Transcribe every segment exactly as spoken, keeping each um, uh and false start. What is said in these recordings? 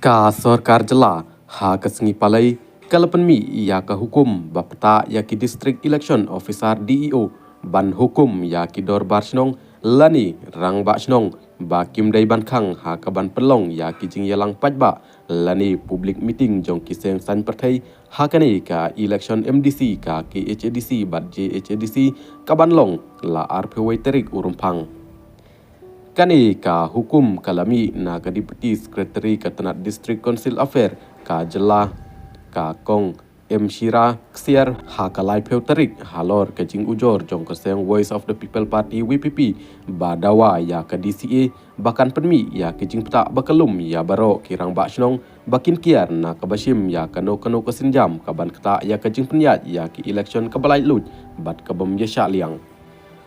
Ka sorkar jylla ha ka sngi Palei ka la pynmih ïa ka hukum ba pyntah ïa ki District Election Officer, D E O, ban hukum ïa ki dorbar shnong lane rangbah shnong ba kim dei ban khang ha ka ban pynlong ïa ki jingïalang paidbah lane public meeting jong ki seng saiñ pyrthei ha kane ka election M D C ka K H A D C bad J H A D C ka ban long la arphew wei tarik u Rymphang. Kane ka hukum ka la mih na ka Deputy Secretary ka tnat District Council Affair ka jylla, ka Kong M Shira Ksiar, ha ka laiphew tarik halor ka jingujor jong ka seng Voice of the People Party, V P P, ba dawa ïa ka D C A ba kan pynmih ïa ka jingpyntah ba ka lum ïa baroh ki rangbah shnong ba kin kiar na ka ba shim ïa kano kano ka sienjam ka ban ktah ïa ka jingpynïaid ïa ki election ka ba laitluid bad ka bym ïa shah liang.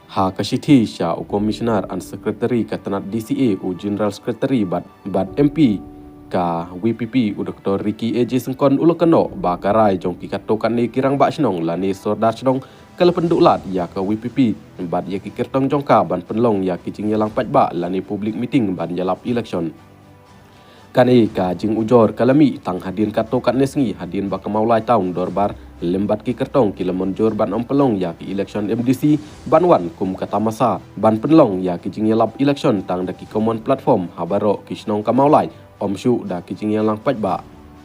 Ha ka shithi sha u Commissioner and Secretary ka tnat D C A, u General Secretary bad, bad M P ka V P P, u Doctor Ricky A J Syngkon, u la kynnoh ba ka rai jong ki katto katne ki rangbah shnong lane sordar shnong ka la pynduh lad ïa ka V P P bad ïa ki kyrtong jong ka ban pynlong ïa ki jingïalang paidbah lane public meeting ban ïalap election. Kane ka jingujor ka la mih tang hadien katto katne sngi hadien ba ka Mawlai Town Dorbar lem bad ki kyrtong ki la mynjur ban ym pynlong ïa ki election M D C ban wan kum ka tamasa ban pynlong ïa ki jingïalap election tang da ki common platform ha baroh ki shnong ka Mawlai, ym shuh da ki jingïalang paidbah.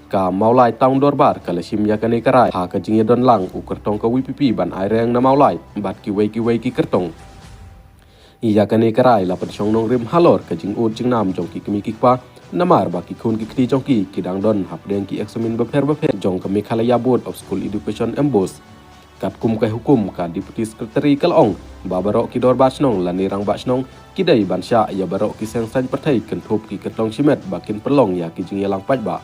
Ka Mawlai Town Dorbar ka la shim ïa kane ka rai ha ka jingïadon lang u kyrtong ka V P P ban ai reng na Mawlai bad kiwei kiwei ki kyrtong. Ïa kane ka rai la pynshong nongrim halor ka jingud jingnam jong ki kmie ki kpa, namar ba ki khun ki kti jong ki ki dang don hapdeng ki examin bapher bapher jong ka Meghalaya Board of School Education, MBOSE. Katkum ka hukum, ka Deputy Secretary ka la ong ba baroh ki dorbar shnong lane rangbah shnong ki dei ban shah ïa baroh ki seng saiñ pyrthei kynthup ki kyrtong shimet ba kin pynlong ïa ki jingïalang paidbah.